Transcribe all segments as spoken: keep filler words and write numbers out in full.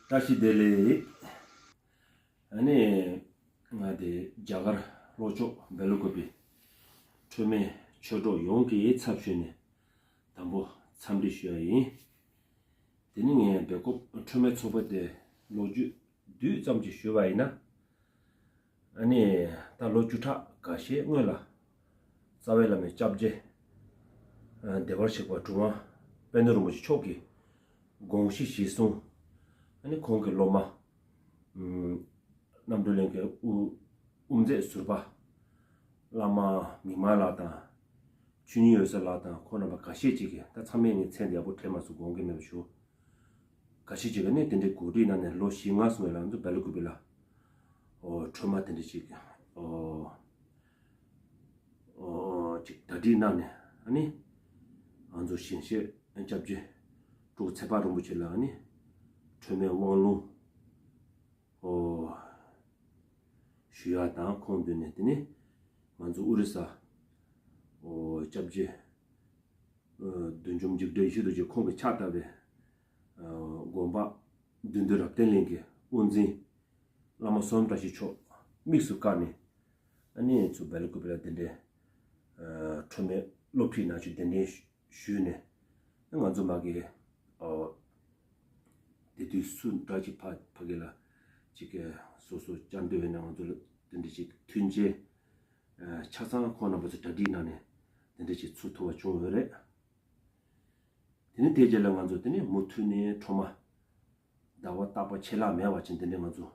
བཀྲ་ཤིས་བདེ་ལེགས། ཨ་ནི་ང་དེ་རྒྱ་གར་ལྷོ་ཕྱོགས་སྦེལ་ཀོབ་པི་ཁྲོས་མེད་ཆོས་གྲོགས་ཡོངས་ཀྱི་ཚབ་ཞུས་ནས་དང་པོ་འཚམས་འདྲི་ཞུ་ཡ་ཡིན། དེ་ནི་ངས་སྦེལ་ཀོབ་ཁྲོས་མེད་ཚོགས་པ་དེ་ལོ་རྒྱུས་བསྡུས་ཙམ་ཅིག་ཞུས་པ་ཡིན་ན། ཨ་ནི་ད་ལོ་བཅུ་ཕྲག་འགའ་ཤས་སྔོན་ལ་རྩ་བའི་བླ་མའི་སྐྱབས་རྗེ་བདེ་བར་གཤེགས་པ་གྲུབ་དབང་པད་ནོར་རིན་པོ་ཆེ་མཆོག་གི་དགོངས་གཞི་གཞིར་བཟུང་། ཨ་ནི་ཁོང་གི་སློབ་མ་རྣམ་གྲོལ་གླིང་གི་དབུ་དབུ་མཛད་ཟུར་པ་བླ་མ་མིག་དམར་ལགས་དང་། ཆོས་ཉིད་འོད་ཟེར་ལགས་དང་ཁོང་རྣམ་པ་འགའ་ཤས་ཅིག་གིས། ད་ཚང་མས་ངས་མཚན་ཡག་པོ་དྲན་མ་སོང་། དགོངས་འགལ་མེད་པ་ཞུ། འགའ་ཤས་ཅིག་གིས་ནི་དེ་འདྲའི་གོ་སྒྲིག་གནང་ནས་ལོ་བཞི་ལྔ་སོང་བའི་ལ་ང་ཚོ་སྦེལ་ཀོབ་པི་ལ་ཨོ་ཁྲོས་མ་དེ་འདྲ་ཅིག་ཨོ་ཨོ་ཅིག་གྲ་སྒྲིག་གནང་ནས། ཨ་ནི་ང་ཚོ་ཞིང་གཤེགས་སྐྱབས་རྗེ་སྤྲུལ་སྐུ་ཚེ་དཔག་རིན་པོ་ཆེ་ལ་ཨ་ནི་ཁྲོས་མའི་དབང་ལུང་ཨོ་ཞུ་ཡ་དང་། ཁོང་མདུན་ནས་དེ་ནི་ང་ཚོ་ཨོ་རི་ས་ཨོ་སྐྱབས་རྗེ་ཨོ་བདུད་འཇོམས་འཇིགས་བྲལ་ཡེ་ཤེས་རྡོ་རྗེ་ཁོང་གིས་ཕྱག་བཏབ་པའི་ཨོ་དགོན་པ་བདུད་འདུལ་རབ་བརྟན་གླིང་གི་དབུ་འཛིན་བླ་མ་བསོད་ནམས་བཀྲ་ཤིས་མཆོག་དམིགས་སུ་བཀར་ནས། ཨ་ནི་ང་ཚོ་སྦེལ་ཀོབ་པི་ལ་དེ་འདྲའི་ཨོ་ཁྲོས་མའི་སློབ་ཁྲིད་ནང་ཆོས་གདན་འདྲེན་ཞུས་ནས། ང་ཚོ་མ་གི་ཨོ་དེ་དུས་སུ་འདྲ་ཅིག་ཕ་ཕ་གི་ལ་ཅིག་གི་སོ་སོ་བཅར་འདོད་ཡོད་ན་ང་ཚོ་ལ་དེ་འདྲ་ཅིག་མཐུན་རྐྱེན་ཨ་ཆ་ཚང་ཁོང་རྣམ་པ་ཚོ་གྲ་སྒྲིག་གནང་ནས་དེ་འདྲ་ཅིག་ཚུགས་ཐུབ་པ་བྱུང་ཡོད་རེད། དེ་ནི་དེ་རྗེས་ལ་ང་ཚོ་དེ་ནི་མུ་མཐུད་ནས་ཁྲོས་མ་ཟླ་བ་རྟག་པ་ཆད་ལྷག་མེད་པ་ཅིག་དེ་འདྲ་ང་ཚོ་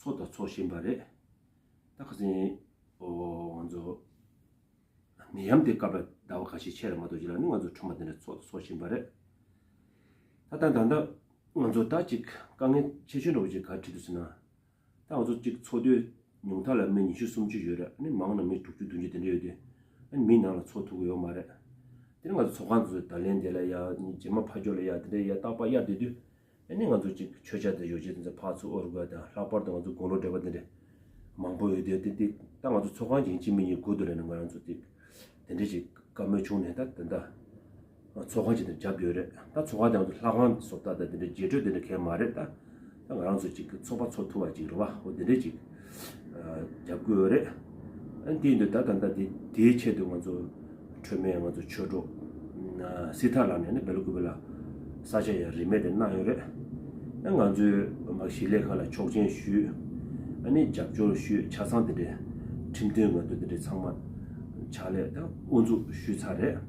ཚོགས་དང་ཚོགས་བཞིན་པ་རེད། ད་ཁ་སང་ཨོ་ང་ཚོ་ནད་ཡམས་དེ་སྐབས་ལ་ཟླ་བ་ཁ་ཤས་ཆད་རེད་མ་གཏོགས། རྗེས་ལ་ནི་ང་ཚོ་ཁྲོས་མ་དེ་འདྲ་ཚོགས་ཚོགས་བཞིན་པ་རེད། ད་ལྟ་ད་ལྟ་ང་ཚོ་ད་ཅིག་དཀའ་ངལ་ཆེ་ཤོས་འདྲ་བོ་ཅིག་ག་རེ་འཕྲད་འདུག་ཟེར་ན། ད་ང་ཚོ་ཅིག་ཚོགས་འདུ་ཉུང་མཐའ་ལ་མི་ཉི་ཤུ་སུམ་ཅུ་ཡོད་རེད། ཨ་ནི་མང་ན་མི་དྲུག་ཅུ་བདུན་ཅུ་དེ་འདྲ་ཡོད་དུས། ཨ་ནི་མི་ནང་ལ་ཚོགས་ཐུབ་ཀྱི་ཡོད་མ་རེད། དེ་ནི་ང་ཚོ་ཚོགས་ཁང་དུ་ད་ལན་དེ་ལ་ཡ། རྗེས་མ་ཕ་ཇོ་ལ་ཡ། དེ་འདྲ་ཡ་རྟག་པར་གཡར་བསྡད་དུས། ཨ་ནི་ང་ཚོ་ཅིག་མཆོད་ཆས་དང་ཡོ་བྱད་དེ་ཚོ་ཕར་ཚུར་དབོར་དགོས་དང་། ལྷག་པར་དུ་ང་ཚོ་དགུང་ལོ་བགྲེས་པ་དེ་འདྲ་མང་པོ་ཡོད་དུས། དེ་དེ་ད་ང་ཚོ་ཚོགས་ཁང་ཅིག་གཅིག་མིན་གཉིས་སྒུག་འདུག་ལབ་ནས་ང་རང་ཚོ་ཅིག་དེ་འདྲ་ཅིག་བཀའ་མོལ་བྱུང་ནས། ད་དེ་འདྲ་ཚོགས་ཁང་ཅིག་དེ་རྒྱབ་ཡོད་རེད། ད་ཚོགས་ཁང་དེ་ང་ཚོ་ལྷ་ཁང་བཟོ་ལྟ་དང་དེ་འདྲ་རྗེས་སྤྲོད་དེ་འདྲ་གང་ཡང་མ་རེད། ད་ད་ང་རང་ཚོ་ཅིག་གི་ཚོགས་པ་ཚོགས་ཐུབ་པ་ཅིག་རེད་བ། འོ་དེ་འདྲ་ཅིག་རྒྱབ་དགོས་ཡོད་རེད། ཨ་ནི་དེ་ཡིན་དུས་ད་ད་ལྟ་དེ་དེའི་ཆེད་དུ་ང་ཚོ་ཁྲོས་མེད་ང་ཚོ་ཆོས་གྲོགས་སྲི་ཐར་ལགས་ནས་ནི་སྦེལ་ཀོབ་ལ་ས་ཆ་ཡང་རིན་མེད་དེ་གནང་ཡོད་རེད། ཨ་ང་ཚོའི་མ་གཞིས་ལས་ཁང་ལ་ཆོག་མཆན་ཞུས། ཨ་ནི་རྒྱབ་སྐྱོར་ཞུས། ཆ་ཚང་དེ་འདྲའི་ཁྲིམས་མཐུན་ངང་དུ་དེ་འདྲའི་ཚང་མ་ཕྱག་ལས་དང་དབུ་འཛུགས་ཞུས་ཚར་རེད།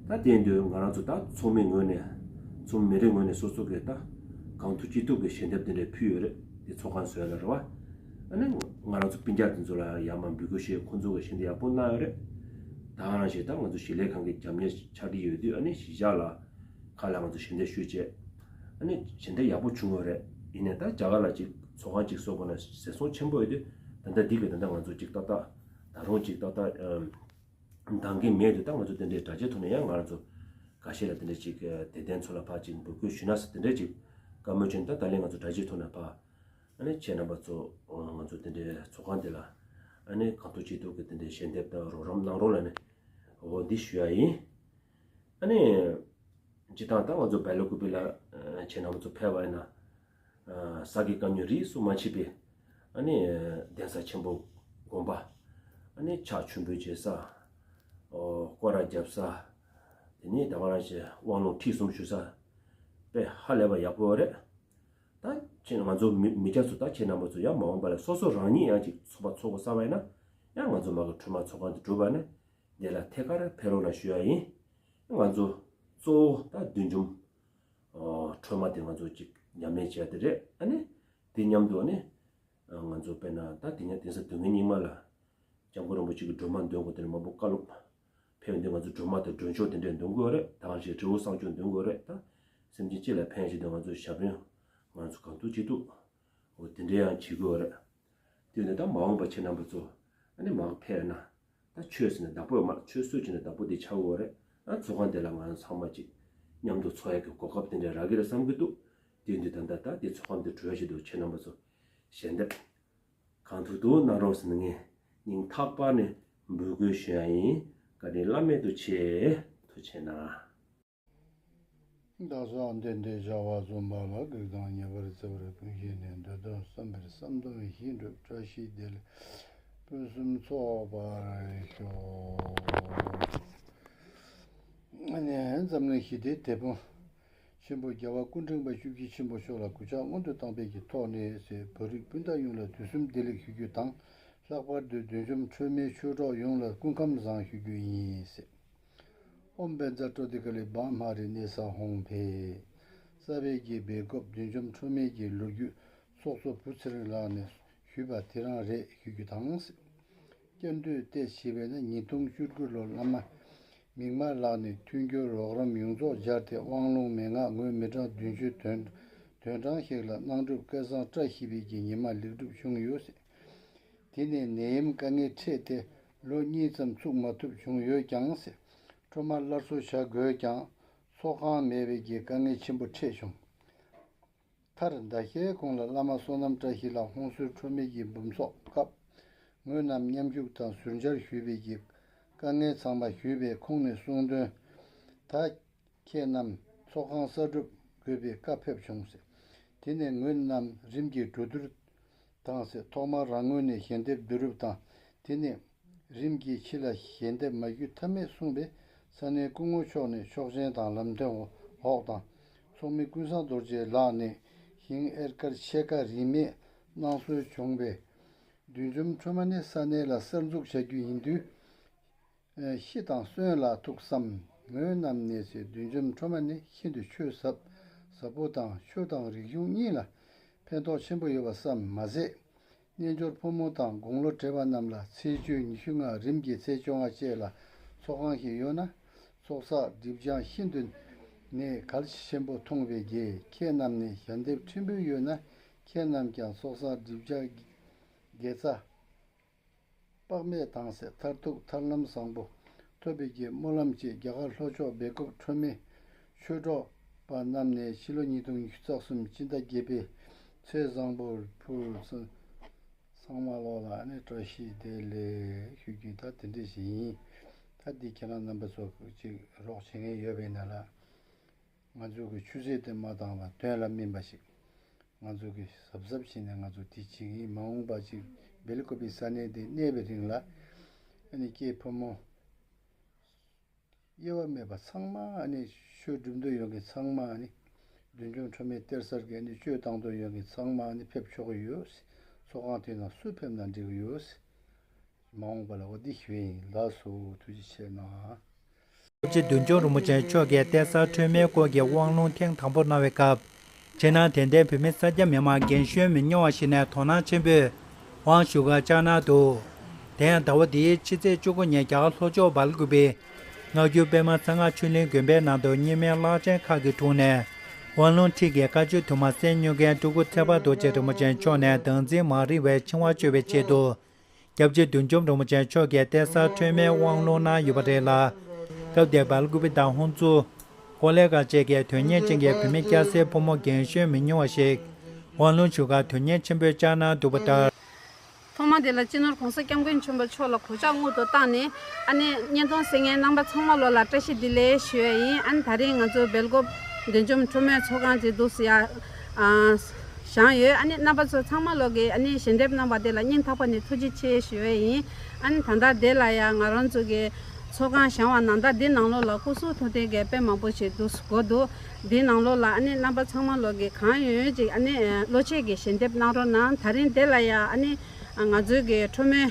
ད་དེ་ཡིན་དུས་ང་རང་ཚོ་ད་ཚོགས་མི་ངོས་ནས། ཚོགས་མི་རེ་ངོས་ནས་སོ་སོ་གི་ད་གང་ཐུབ་ཅི་ཐུབ་ཀྱི་ཞལ་འདེབས་དེ་འདྲ་ཕུལ་ཡོད་རེད། དེ་ཚོགས་ཁང་བཟོ་ཡ་ལ་རེད་བ། ཨ་ནི་ང་རང་ཚོ་སྤུན་ཀྱག་དེ་ཚོ་ལ་ཡར་མར་འབོད་སྐུལ་བྱས། ཁོང་ཚོ་གི་ཞལ་འདེབས་ཡག་པོ་གནང་ཡོད་རེད། ད་ག་རང་བཞིན་ད་ང་ཚོ་གཞིས་ལས་ཁང་གི་རྒྱབ་གཉེར་ཆགས་ཀྱི་ཡོད་དུས། ཨ་ནི་གཞིས་ཆགས་ལ་ཁག་ལ་ང་ཚོ་ཞལ་འདེབས་ཞུས་བྱས། ཨ་ནི་ཞལ་འདེབས་ཡག་པོ་བྱུང་ཡོད་རེད། ཡིན་ནའི་ད་རྒྱ་གར་ལ་ཅིག་ཚོགས་ཁང་ཅིག་བཟོ་དགོས་ན་ཟད་སོང་ཆེན་པོ་ཡོད་དུས། ད་ལྟ་འདི་གི་ད་ལྟ་ང་ཚོ་ཅིག་ཏག་ཏག་ད་རུང་ཅིག་ཏག་ཏག་ཨམ། འདང་གི་མེད་དུས། ད་ང་ཚོ་དེ་འདྲའི་དྲ་རྒྱའི་ཐོག་ནས་ཡང་ང་རང་ཚོ་འགའ་ཤས་ལ་དེ་འདྲ་ཅིག་དད་ལྡན་ཚོ་ལ་ཕར་ཅིག་འབོད་སྐུལ་ཞུས་ན་ཟེར་དེ་འདྲ་ཅིག་བཀའ་མོལ་བྱས་ནས། ད་ད་ལན་ང་ཚོ་དྲ་རྒྱའི་ཐོག་ནས་ཕར་ཨ་ནི་ཁྱེད་རྣམ་པ་ཚོ་ང་ཚོ་དེ་འདྲའི་ཚོགས་ཁང་དེ་ལ་ཨ་ནི་གང་ཐུབ་ཅི་ཐུབ་ཀྱི་དེ་འདྲའི་ཞལ་འདེབས་དང་རོགས་རམ་གནང་རོགས་ལབ་ནས་འོ་འདི་ཞུ་ཡ་ཡིན། ཨ་ནི་སྤྱིར་བཏང་ད་ང་ཚོ་སྦེལ་ཀོབ་ལ་ཁྱེད་རྣམ་པ་ཚོ་ཕེབས་པ་ཡིན་ན། ཨ་ས་དགེ་བཀའ་རྙིང་རིས་སུ་མ་ཆད་པའི་ཨ་ནི་གདན་ས་ཆེན་པོ་དགོན་པ། ཨ་ནི་ཕྱག་མཆོད་འབུལ་བྱེད་ས། ཨོ་སྐོར་ར་རྒྱབ་ས། དེ་ནས་ད་ག་རང་བྱས་དབང་ལུང་ཁྲིད་གསུམ་ཞུ་ས། དཔེ་ཧ་ལས་པ་ཡག་པོ་རེད། ད་ཁྱེད་ང་ཚོ་མི་མི་སྐྱ་ཚོ་ད་ཁྱེད་རྣམ་པ་ཚོ་ཡང་མ་འོངས་པ་ལ་སོ་སོ་རང་ཉིད་ཡང་ཅིག་ཚོགས་པ་ཚོགས་དགོས་བསམ་པ་ཡིན་ན། ཡང་ང་ཚོ་མ་གི་ཁྲོས་མ་ཚོགས་ཁང་དུ་འགྲོ་བ་ནི་དེ་ལ་ཐད་ཀར་ཕེབས་རོགས་གནང་ཞུ་ཡ་ཡིན། ང་ཚོ་གཙོ་བོ་ད་བདུད་འཇོམས་ཨོ་ཁྲོས་མ་དེ་ང་ཚོ་ཅིག་ཉམས་ལེན་བྱས་དེ་རེད། ཨ་ནི་དེ་མཉམ་དུ་ཨ་ནི་ང་ཚོ་དཔེར་ན་ད་དེ་ཉིན་གདན་ས་སྡུག་བསྔལ་སྙིགས་མ་ལ་སྐྱབས་མགོན་རིན་པོ་ཆེ་གི་སྒྲོལ་མ་འདོན་དགོས། དེ་ནས་མང་པོ་བཀའ་སློབ་ཕེབས་འདུག་ང་ཚོ་སྒྲོལ་མ་དང་སྒྲོལ་ཆོག་དེ་འདྲས་འདོན་དགོས་རེད། ད་ག་ཞིག་རི་བོ་བསང་མཆོད་འདོན་དགོས་རེད། ད་སེམས་ཅན་སྤྱི་ལ་ཕན་ཞིག་དང་ང་ཚོ་ཞབས་བརྟན་ང་ཚོ་གང་ཐུབ་ཅི་ཐུབ་འོ་དེ་འདྲས་ཡང་བྱེད་དགོས་རེད། དེ་ནས་ད་མ་འོངས་པ་ཁྱེད་རྣམ་པ་ཚོ་ཨ་ནི་མར་ཕེབས་ན། ད་ཆོས་ཟེར་ན་བདག་པོ་ཡོད་མ་རེད། ཆོས་སྲོལ་བྱས་ན་བདག་པོ་དེ་ཆགས་ཡོད་རེད། ཨ་ཚོགས་ཁང་དེ་ལ་ང་ཚང་མ་ཅིག་མཉམ་དུ་འཚོགས་ཡག་གི་གོ་སྐབས་དེ་འདྲ་རག་གི་རེད་བསམ་གྱི་འདུག་དེ་ཡིན་དུས་ད་ལྟ་ད་དེ་ཚོགས་ཁང་དེ་གྲོལ་བཞིན་འདུག་ཁྱེད་རྣམ་པ་ཚོ་ཞལ་འདེབས་གང་ཐུབ་ཐུབ་གནང་རོགས་ཟེར་ནས་ངས་ སྙིང་ཐག་པ་ནས་འབོད་སྐུལ་ཞུ་ཡ་ཡིན། བཀའ་དྲིན་བླ་མེད་དུ་ཆེ། ཐུགས་རྗེ་གནང་། བདག་སོགས་བདེ་འདོད་བྱ་བ་རྩོམ་པ་ལ། བགེགས་དང་ཉེ་བར་བརྩེ་བར་ཕུལ་བྱས་ནས། འདོད་དོན་བསམ་པའི་བསམ་དོན་ཡིད་འགྲུབ། བཀྲ་ཤིས་བདེ་ལེགས་ཕུན་སུམ་ཚོགས་པར་ཤོག། ཨ་ནི་འཛམ་གླིང་ཞི་བདེའི་དེད་དཔོན་ཆེན་པོ་རྒྱལ་བ་སྐུ་ཕྲེང་བ་བཅུ་བཞི་ཆེན་པོ་མཆོག་ལ་གུས་ཕྱག་སྔོན་དུ་བཏང་བའི་གི་ཐོག་ནས་ཟེར། བོད་རིགས་སྤུན་ཟླ་ཡོངས་ལ་དུས་གསུམ་བདེ་ལེགས་ཞུ་རྒྱུ་དང་། ལྷག་པར་དུ་བདུད་འཇོམས་ཁྲོས་མའི་ཆོས་གྲོགས་ཡོངས་ལ་སྐུ་ཁམས་བཟང་ཞུ་རྒྱུ་ཡིན་ཟེར། ཨོཾ་བཛྲ་ཀྲོ་ཏི་ཀ་ལི་བྷ་མ་རི་ནེ་ས་ཧོང་ཕེ། རྩ་བའི་གི་སྦེལ་ཀོབ་བདུད་འཇོམས་ཁྲོས་མའི་གི་ལོ་རྒྱུས་ཚོགས་གཙོ་བུ་ཚེ་རིང་ལགས་ནས་ཞུས་པ་དེ་རང་རེད་ཞུ་རྒྱུ་དང་། སྐྱབས་འགྲོའི་ལྟས་བྱས་པས་ན་ཉིས་སྟོང་བཅུ་དགུ་ལོར་བླ་མ་མིག་དམར་ལགས་ནས་མཐུན་འགྱུར་རོགས་རམ་ཡོངས་རྫོགས་སྦྱར་ཏེ། དབང་ལུང་མན་ངག་ངོས་མི་གྲངས་བདུན་ཅུ་དོན་དོན་གྲངས་ཤིག་ལ་གནང་སྒྲུབ་སྐལ་བཟང་བཀྲ་ཤིས་པའི་གི་ཉི་མ་ལེགས་གྲུབ་བྱུང་ཡོད་ཟེར། དེ་ནས་ནད་ཡམས་དཀའ་ངལ་འཕྲད་དེ་ལོ་གཉིས་ཙམ་ཚུགས་མ་ཐུབ་བྱུང་ཡོད་ཀྱང་ཟེར། ཁྲོམ་མ་སླར་གསོ་བྱ་དགོས་ཀྱང་ཚོགས་ཁང་མེད་པའི་གི་དཀའ་ངལ་ཆེན་པོ་འཕྲད་བྱུང་། མཐར་ཟླ་ཤས་གོང་ལ་བླ་མ་བསོད་ནམས་བཀྲ་ཤིས་ལགས་ཧོན་སུར་ཁྲོམ་མེ་གི་འབུམ་ཚོགས་སྐབས་ངོས་རྣམས་མཉམ་ཞུགས་དང་ཟུར་འཇལ་ཞུས་པའི་གི་དཀའ་ངལ་ཚང་མ་ཞུས་པས། ཁོང་ནས་གསུངས་དོན། ད་ཁྱེད་རྣམས་ཚོགས་ཁང་གསར་སྒྲུབ་དགོས་པའི་བཀའ་ཕེབས་བྱུང་ཟེར། དེ་ནས་ངོས་རྣམས་རིམ་གྱིས་གྲོས་བསྡུར་དང་ཟེར། ཐོག་མར་རང་ངོས་ནས་ཞལ་འདེབས་བསྡུ་རུབ་དང་། དེ་ནས་རིམ་གྱིས་ཕྱི་ལ་ཞལ་འདེབས་མ་ཞུ་ཐབས་མེད་གསུངས་པས། ས་གནས་སྐུ་ངོ་མཆོག་ནས་ཆོག་མཆན་དང་ལམ་སྟོན་འོག་དང་། ཚོགས་མི་ཀུན་བཟང་རྡོ་རྗེ་ལགས་ནས་ཞིང་ཨེར་ཀར་ཕྱེད་ཀ་རིན་མེད་གནང་སྲོལ་བྱུང་བས། བདུད་འཇོམས་ཁྲོས་མ་ནི་ས་གནས་ལ་གསར་འཛུགས་བྱ་རྒྱུ་ཡིན་དུས། ཤི་དང་གསོན་ལ་ཐུགས་བསམ། ངོས་རྣམས་ནས་ཟེར། བདུད་འཇོམས་ཁྲོས་མ་ནི་ཤིན་ཏུ་ཆོས་ཟབ་ཟབ་པོ་དང་། ཆོས་དང་རིག་གཞུང་གཉིས་ལ་ཕན་ཐོགས་ཆེན་པོ་ཡོད་པ་བསམ་མ་ཟད། རྣལ་འབྱོར་ཕོ་མོ་དང་དགུང་ལོ་བགྲེས་པ་རྣམས་ལ་ཚེས་བཅུ། ཉི་ཤུ་ལྔ། རིམ་གྱིས་ཚེས་བཅོ་ལྔ་བཅས་ལ་ཚོགས་ཁང་ཞིག་ཡོད་ན། ཚོགས་བསགས་སྒྲིབ་སྦྱང་ཤིན་ཏུ་ནས་གལ་ཆེན་པོ་མཐོང་བའི་རྗེས། ཁྱེད་རྣམས་ནས་ཞལ་འདེབས་ཕྲན་བུ་ཡོད་ན། ཁྱེད་རྣམས་ཀྱང་ཚོགས་བསགས་སྒྲིབ་སྦྱང་དགེ་རྩ་དཔག་མེད་དང་ཟེར། མཐར་ཐུག་ཐར་ལམ་བཟང་པོ་ཐོབ་པའི་གི་སྨོན་ལམ་བཅས། རྒྱ་གར་ལྷོ་ཕྱོགས་སྦེལ་ཀོབ་ཁྲོམ་མེ་ཆོས་གྲོགས་པ་རྣམས་ནས་ཕྱི་ལོ་ཉིས་སྟོང་ཉི་ཤུ་རྩ་གསུམ་སྤྱི་ཟླ་བརྒྱད་པའི་ཚེས་བཟང་པོར་ཕུལ། ཚང་མ་ལོ་ལ་ཨ་ནི་བཀྲ་ཤིས་བདེ་ལེགས་ཞུ་རྒྱུ་ད་དེ་འདྲ་ཞིག་ཡིན། ད་འདི་ཁྱེད་རང་རྣམ་པ་ཚོ་ཅིག་རོགས་བྱེད་མཁན་ཡོད་པས་ན་ལ། ང་ཚོ་གི་ཆུ་ཚད་དེ་མ་བཏང་བར་དོན་ལ་སྨིན་པ་ཞིག་ང་ཚོ་གི་གཟབ་གཟབ་བྱས་ནས་ང་ཚོ་དེ་བྱེད་ཀྱི་ཡིན། མ་འོངས་པ་ཅིག་སྦེལ་ཀོབ་པའི་ས་གནས་འདི་གནས་པའི་རིང་ལ་ཨ་ནི་སྐྱེས་ཕོ་མོ་དབྱེ་བ་མེད་པ་ཚང་མ་ཨ་ནི་ཆོས་སྒྲུབ་འདོད་ཡོད་མཁན་ཚང་མ་ཨ་ནི་བདུད་འཇོམས་ཁྲོམ་མེ་གཏེར་གསར་གྱི་ཨ་ནི་ཆོས་བཏང་འདོད་ཡོད་མཁན་ཚང་མ་ཨ་ནི་ཕེབས་ཆོག་གི་ཡོད། ཚོགས་ཁང་དེ་ནང་སུ་ཕེབས་ན་འགྲིག་གི་ཡོད། མ་འོངས་པ་ལ་འོ་འདི་ཞུ་ཡིན། ལགས་སོ། ཐུགས་རྗེ་ཆེ་གནང་། སྐྱབས་རྗེ་བདུད་འཇོམས་རིན་པོ་ཆེ་མཆོག་གིས་གཏེར་གསར་ཁྲོས་མའི་སྐོར་གྱི་དབང་ལུང་ཐེངས་དང་པོ་གནང་བའི་སྐབས། ཕྱི་ནང་དད་ལྡན་བོད་མི་ས་སྐྱ་མི་མང་རྒན་གཞོན་མི་ཉུང་བ་ཞིག་ནས་དོ་སྣང་ཆེན་པོས་དབང་ཞུ་གར་བཅར་གནང་འདུག་དེ་ཡང་ཟླ་བ་འདིའི་ཕྱི་ཚེས་བཅུ་དགུ་ཉིན་རྒྱ་གར་ལྷོ་ཕྱོགས་སྦེལ་ཀོབ་པའི་སྔགས་འགྱུར་པདྨ་གསང་སྔགས་ཆོས་གླིང་དགོན་པའི་ནང་དུ་རྙིང་མའི་བརླག་བྱའི་ཁ་གི་དྲུང་ནས་དབང་ལུང་ཁྲིད་ཀྱི་བཀའ་ཆོས་དུ་མ་གསན་མྱོང་མཁན་སྤྲུལ་སྐུ་ཚེ་དཔག་རྡོ་རྗེ་རིན་པོ་ཆེ་མཆོག་ནས་བདག་འཛིན་མ་རིང་བའི་འཆིང་བ་གཅོད་པའི་ཆེད་དུ། སྐྱབས་རྗེ་བདུད་འཇོམས་རིན་པོ་ཆེ་མཆོག་གིས་གཏེར་གསར་ཁྲོས་མའི་དབང་ལུང་གནང་ཡོད་པ་རེད་ལ། སྐབས་དེར་སྦེལ་ཀོབ་པའི་དང་ཧོན་ཙུ། ཀོ་ལེ་གྷལ་བཅས་ཀྱི་དོན་གཉེར་ཅན་གྱི་བོད་མི་སྐྱ་སེར་ཕོ་མོ་རྒན་གཞོན་མི་ཉུང་བ་ཞིག་དབང་ལུང་ཞུ་གར་དོན་གཉེར་ཆེན་པོས་བཅར་གནང་འདུག་པ་ལྟར། ཐོག་མ་དེ་ལ་སྤྱི་ནོར་༸གོང་ས་༸སྐྱབས་མགོན་ཆེན་པོ་མཆོག་ལ་གུས་ཕྱག་སྔོན་དུ་བཏང་ནས། ཨ་ནི་བརྙན་ཐུང་གསན་མཁན་རྣམ་པ་ཚང་མ་ལོ་ལ་བཀྲ་ཤིས་བདེ་ལེགས་ཞུ་ཡས་ཡིན། ཨ་ནི་ད་རིང་ང་ཚོ་སྦེལ་ཀོབ་བདུད་འཇོམས་ཁྲོས་མའི་ཚོགས་ཁང་དེ་འདུག་སེ་ཡ། ཨ། བཞེངས་ཡོད། ཨ་ནི་རྣམ་པ་ཚོ་ཚང་མ་ལོ་གིས་ཨ་ནི་ཞལ་འདེབས་གནང་བ་དེ་ལ་སྙིང་ཐག་པ་ནས་ཐུགས་རྗེ་ཆེ་ཞུ་ཡས་ཡིན། ཨ་ནི་ད་ལྟ་དེ་ལ་ཡ་ང་རང་ཚོ་གི་ཚོགས་ཁང་བཞེངས་བ་ནང་ལྟར་འདི་ནང་ལོགས་ལ་སྐུ་གཟུགས་ཐུགས་རྟེན་གྱི་དཔེ་མང་པོ་ཞིག་འདུག་སེ་དགོས་འདུག་འདི་ནང་ལོགས་ལ་ཨ་ནི་རྣམ་པ་ཚང་མ་ལོ་གིས་གང་ཡོད་ཡོད་ཅིག་ཨ་ནི་བློ་ཆེད་ཀྱི་ཞལ་འདེབས་གནང་རོགས་གནང་། ད་རིང་དེ་ལ་ཡ་ཨ་ནི་ང་ཚོའི་གི་ཁྲོས་མའི་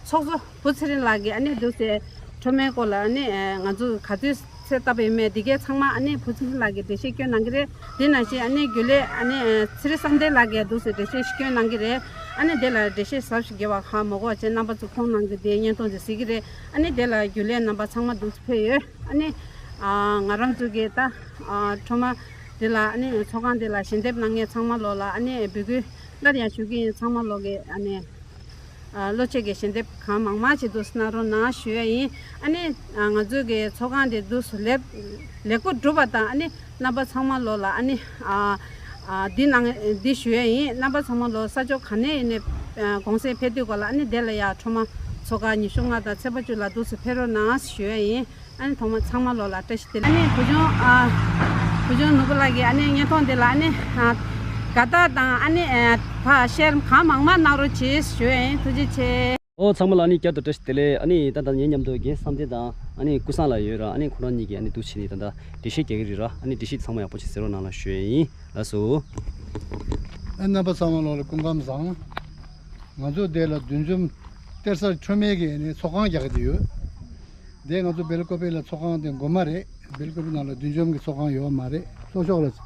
ཚོགས་གཙོ་བུ་ཚེ་རིང་ལགས་ཀྱིས་ཨ་ནི་འདུག་སེ་ཁྲོས་མའི་སྐོར་ལ་ཨ་ནི་ང་ཚོ་ག་དུས་ཚེ་བཏབ་པ་ཡིན་མེད་འདི་གའི་ཚང་མ་ཨ་ནི་བུ་ཚེ་རིང་ལགས་ཀྱིས་འགྲེལ་བཤད་སྐྱོན་གནང་གི་རེད། དེ་ནང་བཞིན་ཨ་ནི་རྒྱུན་ལས་ཨ་ནི་ཚེ་རིང་བསམ་གཏན་ལགས་ཀྱིས་འདུག་སེ་འགྲེལ་བཤད་སྐྱོན་གནང་གི་རེད། ཨ་ནི་དེ་ལ་འགྲེལ་བཤད་ཟབ་ཞིག་རྒྱབ་པ་གང་མ་དགོས་བྱས་རྣམ་པ་ཚོ་ཁོང་ནང་གི་དེ་བརྙན་ཐུང་དེ་གཟིགས་ཀྱི་རེད། ཨ་ནི་དེ་ལ་རྒྱུན་ལས་རྣམ་པ་ཚང་མ་འདུག་སེ་ཕེབས་ཡོད། ཨ་ནི་ང་རང་ཚོ་གི་ད་ཁྲོས་མ་དེ་ལ་ཨ་ནི་ཚོགས་ཁང་དེ་ལ་ཞལ་འདེབས་གནང་མཁན་ཚང་མ་ལོ་ལ་ཨ་ནི་འབོད་སྐུལ་སླར་ཡང་ཞུ་གི་ཡིན། ཚང་མ་ལོ་གི་ཨ་ནི། ཨ། བློ་ཆེད་ཀྱི་ཞལ་འདེབས་གང་མང་མང་ཅིག་འདུག་སེ་གནང་རོགས་གནང་ཞུ་ཡ་ཡིན། ཨ་ནི་ཨ། ང་ཚོའི་གི་ཚོགས་ཁང་དེ་འདུག་སེ་ལེགས་ལེགས་པོ་གྲུབ་པ་དང་ཨ་ནི་རྣམ་པ་ཚང་མ་ལོ་ལ་ཨ་ནི་ཨ། ཨ། འདི་གནང་འདི་ཞུ་ཡ་ཡིན། རྣམ་པ་ཚང་མ་ལོ་ས་ཕྱོགས་ག་ནས་ཡིན་ནའི་ གུང་སེང་ཕེབས་དུས་སྐོར་ལ་ཨ་ནི་དེ་ལ་ཡ་ཁྲོམ་མ་ཚོགས་ཁག་ཉི་ཤུ་ལྔ་དང་ཚེས་པ་བཅུ་ལ་འདུག་སེ་ཕེབས་རོགས་གནང་ཞུ་ཡ་ཡིན། ཨ་ནི་ཐོག་མ་ཚང་མ་ལོ་ལ་བཀྲ་ཤིས་བདེ་ལེགས། ཨ་ནི་བུ་ཆུང་ཨ་བུ་ཆུང་ནོར་བུ་ལགས་ཀྱིས་ཨ་ནི་བརྙན་ཐུང་འདི་ལ་ཨ་ནི་ཨ་དགའ་རྟགས་དང་ཨ་ནི་ཨ་ཕར་ཤེར་གང་མང་མང་གནང་རོགས་གྱིས་ཞུ་ཡ་ཡིན། ཐུགས་རྗེ་ཆེ། ཨོ་ཚང་མ་ལ་ཨ་ནི་བསྐྱར་དུ་བཀྲ་ཤིས་བདེ་ལེགས། ཨ་ནི་ད་ལྟ་ངའི་མཉམ་དུ་རྒན་བསམ་གཏན་དང་ཨ་ནི་ཀུན་བཟང་ལགས་ཡོད་ར། ཨ་ནི་ཁོ་རང་གཉིས་ཀྱིས་ཨ་ནི་འདུག་བྱས་ནས་ད་ལྟ་འགྲེལ་བཤད་རྒྱག་གི་རེད་ར། ཨ་ནི་འགྲེལ་བཤད་ཚང་མ་ཡག་པོ་ཅིག་གཟིགས་རོགས་གནང་ལ་ཞུ་ཡ་ཡིན། ལགས་སོ། ཨ་རྣམ་པ་ཚང་མ་ལོ་ལ་སྐུ་ཁམས་བཟང་། ང་ཚོ་འདི་ལ་བདུད་འཇོམས་གཏེར་གསར་ཁྲོས་མེད་ཀྱི་ཨ་ནི་ཚོགས་ཁང་རྒྱག་གི་ཡོད། འདི་ང་ཚོ་སྦེལ་ཀོབ་ལ་ཚོགས་ཁང་དེ་དགོས་མ་རེད། སྦེལ་ཀོབ་ནང་ལ་བདུད་འཇོམས་ཀྱི་ཚོགས་ཁང་ཡོད་མ་རེད། ལྷོ་ཕྱོགས་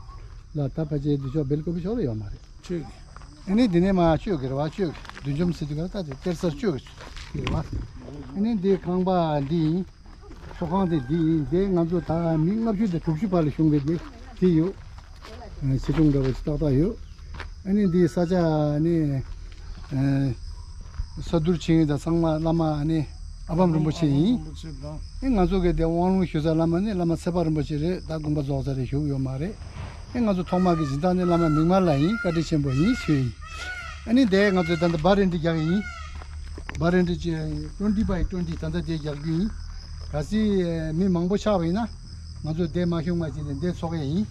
ལ་ལ་ད་ཕལ་ཆེར་འདི་ཕྱོགས་སྦེལ་ཀོབ་ཕྱོགས་ལ་ཡོད་མ་རེད། ཆོས་ཀྱི། ཨ་ནི་འདི་ནས་མར་ཆོས་ཀྱི་རེད་བ། ཆོས་ཀྱི་བདུད་འཇོམས་ཟེར་དུས་ག་ད་དེ་གཏེར་གསར་ཆོས་ཀྱི་རེད་བ། ཨ་ནི་འདི་ཁང་པ་འདི་ཡིན། ཚོགས་ཁང་དེ་འདི་ཡིན། དེ་ང་ཚོ་ད་མི་ལྔ་བཅུ་དང་དྲུག་ཅུ་བར་ལ་བཞུགས་པའི་དེ་དེ་ཡོད། ཨ་ཆེ་ཆུང་འདྲ་བོ་ཞིག་ཏག་ཏག་ཡོད། ཨ་ནི་འདི་ས་ཆ་ནི་ཨ་ས་འདུལ་བྱེད་མཁན་དང་ཚང་མ་བླ་མ་ཨ་ནི་ཨ་བམ་རིན་པོ་ཆེ་ཡིན། རིན་པོ་ཆེ་དང་། ཨ་ང་ཚོ་གི་དེ་དབང་ལུང་ཞུ་ས་བླ་མ་ནི་བླ་མ་ཚེ་དཔག་རིན་པོ་ཆེ་རེད། ད་དགོངས་པ་རྫོགས་ཚར་རེད། བཞུགས་ཡོད་མ་རེད། ཨེ་ང་ཚོ་ཐོག་མ་གི་སྦྱིན་བདག་ནི་བླ་མ་མིག་དམར་ལགས་ཡིན། བཀའ་དྲིན་ཆེན་པོ་ཡིན་ཞུ་ཡིན། ཨ་ནི་དེ་ང་ཚོས་ད་ལྟ་བྷ་རི་འདི་རྒྱག་གི་ཡིན། བྷ་རི་འདི་ཅེ་twenty by twenty ད་ལྟ་དེ་རྒྱག་རྒྱུ་ཡིན། གལ་སྲིད་མི་མང་པོ་ཆགས་པ་ཡིན་ན་ང་ཚོ་དེ་མ་ཤོང་མ་བྱས་ནས་འདི་ཚོགས་ཡས་ཡིན།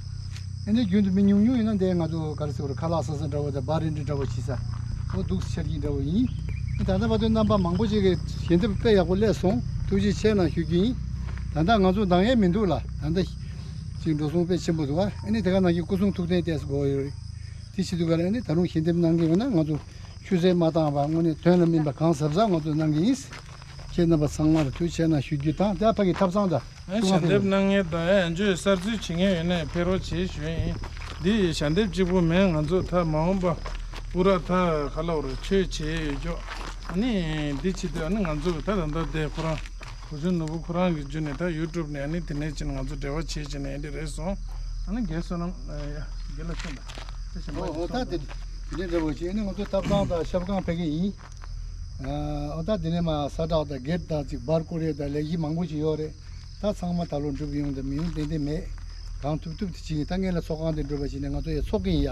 ཨ་ནི་རྒྱུན་དུ་མི་ཉུང་ཉུང་ཡིན་ན་འདི་ང་ཚོ་ག་རེ་ཟེར་དགོས་རེད། ཁ་ལག་ཟ་ས་འདྲ་བོ་དང་བྷ་རི་འདི་འདྲ་བོ་བྱེད་ས་འོ་འདུག་སེ་འཆར་གྱི་འདྲ་བོ་ཡིན། ད་ལྟ་བར་དུ་རྣམ་པ་མང་པོ་ཅིག་གིས་ཞལ་འདེབས་དཔེ་ཡག་པོ་སླེབས་སོང་། ཐུགས་རྗེ་ཆེ་གནང་ཞུ་རྒྱུ་ཡིན། ད་ལྟ་ང་ཚོ་འདང་ཡས་མི་འདུག་ལ། ད་ལྟ་ཅིག་འགྲོ་སོང་དཔེ་ཆེན་པོ་འདུག་ཨ་ནི་དེ་ག་ནང་བཞིན་སྐུ་གསུང་ཐུགས་རྟེན་ཏོག་ཙམ་དགོས་ཡོད་རེད། དེ་བྱེད་དུས་ག་ལ་ཨ་ནི་ད་རུང་ཞལ་འདེབས་གནང་གི་ཡོད་ན་ང་ཚོ་ཆུད་ཟོས་མ་བཏང་བར་དངོས་གནས་དོན་ལ་སྨིན་པ་གང་ཟབ་ཟབ་ང་ཚོ་གནང་གི་ཡིན། ཁྱེད་རྣམ་པ་ཚང་མར་ཐུགས་རྗེ་ཆེ་གནང་ཞུ་རྒྱུ་དང་། དེ་ཕ་གི་ཐབ་ཚང་དང་། ཨ་ནི་ཞལ་འདེབས་གནང་མཁན་དང་ཨ་ཡན་ཆོས་གསར་འཛུལ་བྱེད་མཁན་ཡོད་ན་ཕེབས་རོགས་བྱེད་ཞུ་ཡིན། འདི་ཞལ་འདེབས་གཅིག་པུ་མིན། ང་ཚོ་ད་མ་འོངས་པ་པུ་ར་ད་ག་ལ་བར་ཆོས་བྱེད་ཡོད་ཀྱོག་ཨ་ནི་འདི་བྱེད་དུས་ཨ་ནི་ང་ཚོ་ད་ད་ལྟ་དེ་ཁོ་རང་བུ་ཆུང་ནོར་བུ་ཁོ་རང་གི་བརྒྱུད་ནས་ད་ཡུ་ཊུབ་ནས་ཨ་ནི་དེ་ནས་ཕྱིན་ང་ཚོ་འབྲེལ་བ་བྱེད་བྱེད་ནས་འདི་རེད་སོང་། ཨ་ནི་རྒན་བསོད་ནམས་རྒན་ལགས་ཤོད་དང་། ཨོ་ཨོ་ད་དེ་དེ་འདྲ་འདྲ་བོ་བྱས་ནས་ང་ཚོ་ཐབ་ཚང་དང་ཞབས་ཁང་ཕ་གི་ཡིན། ཨོ་ད་དེ་ནས་མ་ས་བསྒྲགས་དང་གེ་ཊི་དང་ཅིག་བར་བསྐོར་ཡས་དང་ལས་གཞི་མང་པོ་ཞིག་ཡོད་རེད། ད་ཚང་མ་ད་ལོ་འགྲུབ་ཡོང་དང་མི་ཡོང་ཏན་ཏན་མེད། གང་ཐུབ་ཐུབ་དེ་བྱེད་ཀྱིན། ད་ངེད་ལ་ཚོགས་ཁང་དེ་འགྲུབ་པ་བྱས་ནས་ང་ཚོ་ཡ་ཚོགས་ཀྱིན་ཡ།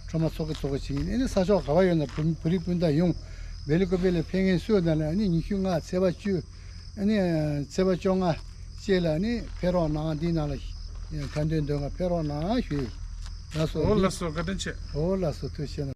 ཁྲོམ་མ་ཚོགས་ཀྱི་ཚོགས་ཀྱི་བྱེད་ཀྱིན། ཨ་ནི་ས་ཕྱོགས་ག་བ་ཡོད་ན་བོད་བོད་རིགས་སྤུན་ཟླ་ཡོང་། སྦེལ་ཀོབ་ལ་ཕེབས་མཁན་སུ་ཡོད་ན་ལ་ཨ་ནི་ཉི་ཤུ་ལྔ་ཚེས་པ་བཅུ། ཨ་ནི་ཚེས་པ་བཅོ་ལྔ་བཅས་ལ་ཨ་ནི་ཕེབས་རོགས་གནང་། འདིའི་ནང་ལ་ཁ་འདོན་འདོན་ག་ཕེབས་རོགས་གནང་ཞུ་ཡི། ལགས་སོ། འོ་ལགས་སོ། བཀའ་དྲིན་ཆེ། འོ་ལགས་སོ། ཐུགས་རྗེ་ཆེ་གནང་།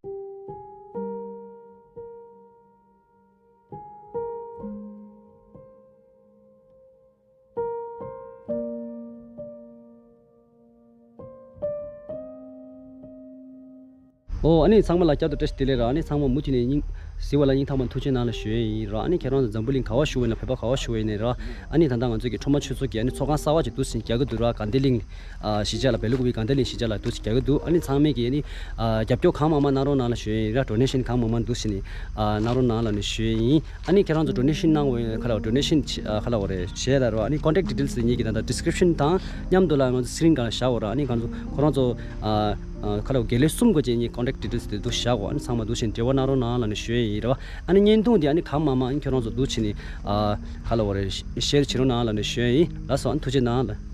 ཨོ་ཨ་ནི་ཚང་མ་ལ་བསྐྱར་དུ་བཀྲ་ཤིས་བདེ་ལེགས་ར། ཨ་ནི་ཚང་མ་མུ་མཐུད་ནས་སྙིང་གཟིགས་པ་ལ་སྙིང་ཐག་པ་ནས་ཐུགས་རྗེ་གནང་ལ་ཞུ་ཡས་ཡིན་ར། ཨ་ནི་ཁྱེད་རང་ཚོ་འཛམ་བུ་གླིང་ག་བ་བཞུགས་པ་ཡིན་ན། བོད་པ་ག་བ་བཞུགས་པ་ཡིན་ནའི་ར། ཨ་ནི་ད་ལྟ་ང་ཚོ་གི་ཁྲོམ་མ་ཆོས་ཚོགས་ཀྱི་ཨ་ནི་ཚོགས་ཁང་གསར་པ་ཅིག་འདུག་སེ་རྒྱག་གི་འདུག་ར། དགའ་ལྡན་གླིང་ཨ་གཞིས་ཆགས་ལ། སྦེལ་ཀོབ་ཀྱི་དགའ་ལྡན་གླིང་གཞིས་ཆགས་ལ་འདུག་སེ་རྒྱག་གི་འདུག་ཨ་ནི་ཚང་མས་ཀྱི་ཨ་ནི་ཨ་རྒྱབ་སྐྱོར་གང་མང་མང་གནང་རོགས་གནང་ལ་ཞུ་ཡས་ཡིན་ར། ཌོ་ནེ་ཤན་གང་མང་མང་འདུག་སེ་ནི་ཨ་གནང་རོགས་གནང་ལ་ནི་ཞུ་ཡས་ཡིན། ཨ་ནི་ཁྱེད་རང་ཚོ་ཌོ་ནེ་ཤན་གནང་བའི་ཁ་ལ་ཌོ་ནེ་ཤན་ཨ་ཁ་ལ་འོ་རེད། གཞས་ལ་རོ། ཨ་ནི་ཀོན་ཊེག་ཌི་ཊེལ་སི་དེ་ཉིད་ཀྱི་ད་ལྟ་ཌི་སི་ཀི་རིབ་ཤན་དང་མཉམ་དུ་ལ་ང་ཚོ་སི་ཀི་རིན་སྒང་ལ་བཞག་འོ་ར། ཨ་ནི་ང་ཚོ་ཁོ་རང་ཚོ་ཨ་ཨ་ཁ་ལ་འོ་དགེ་ལས་གསུམ་གོ་ཅན་གཉིས་ཀོན་ཊེག་ཌི་ཊེལ་སི་དེ་འདུག་བཞག་འོ། ཨ་ནི་ཚང་མ་འདུག་སེ་འབྲེལ་བ་གནང་རོགས་གནང་ལ་ནི་ཞུ་ཡས་ཡིན་ར། ཨ་ནི་བརྙན་ཐུང་དེ་ཨ་ནི་གང་མང་མང་ཨ་ནི་ཁྱེད་རང་ཚོ་འདུག་སེ་ནི་ཨ་ཁ་ལ་འོ་རེད། ཤེར་བྱེད་རོགས་གནང་ལ་ནི་ཞུ་ཡས་ཡིན། ལགས་སོ། ཨ་ནི་ཐུགས་རྗེ་གནང་ལ།